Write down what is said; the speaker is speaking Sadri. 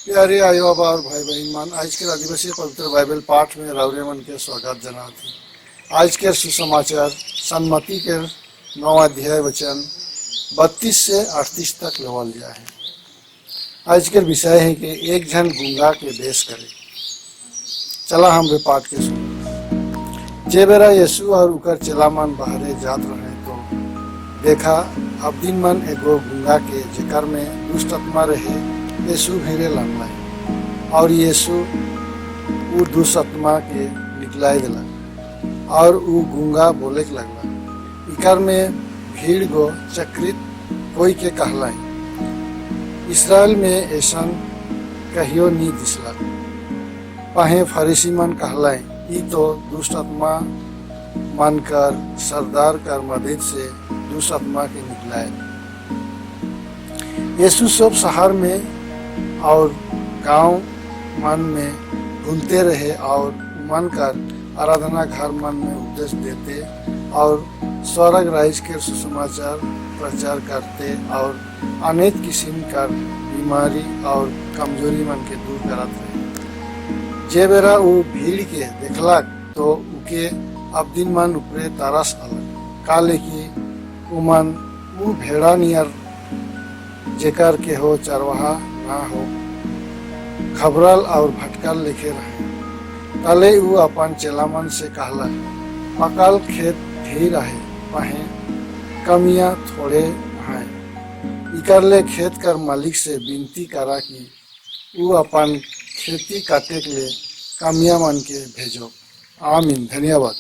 प्यारे आयो बाबा और भाई बहन मन, आज के आदिवासी पवित्र बाइबल पाठ में रौरे मन के स्वागत जनाते। आज के सुसमाचार सन्मति के 9 अध्याय वचन 32 से 38 तक लेवल गया है। आज के विषय है कि एक जन गुंगा के बेस करे। चला हमरे पाठ के सुन। जे बेरा यीशु और उकर चेला मन बाहरे जात रहे तो देखा, अब दिन मन एगो गुंगा के, जेकर में दुष्ट आत्मा रहे, यीशु भिरे लानलाई और यीशु उ दुष्ट आत्मा के निकलाई दिला और उ गुंगा बोले के लगला। इकर में भीड़ गो चक्रित कोई के कहलाई, इसराइल में ऐसन कहियो नी दिसला। पाहे फरीसी मन कहलाई, ई तो दुष्ट आत्मा मन कर सरदार कर मदद से दुष्ट आत्मा के निकलाए। यीशु सब शहर में और गांव मन में घूमते रहे और मन कर आराधना घर मन में उपदेश देते और स्वर्ग राज के सुसमाचार प्रचार करते और अनेक किस्म कर बीमारी और कमजोरी मन के दूर करत रहे। जे बेरा उ भीड़ के देखलक तो उके अब दिन मन उपरे तरस अलग, काले कि उमन उ भेड़ा नियर जेकर के हो चरवाहा ना हो, घबरल और भटकल लिखे रहे। तले उ अपन चेलामन से कहला, पकल खेत ढेर रहे पहे कमिया थोड़े हैं। इकर ले खेत कर मालिक से विनती करा कि उ अपन खेती काटे के लिए कमिया मन के भेजो। आमीन। धन्यवाद।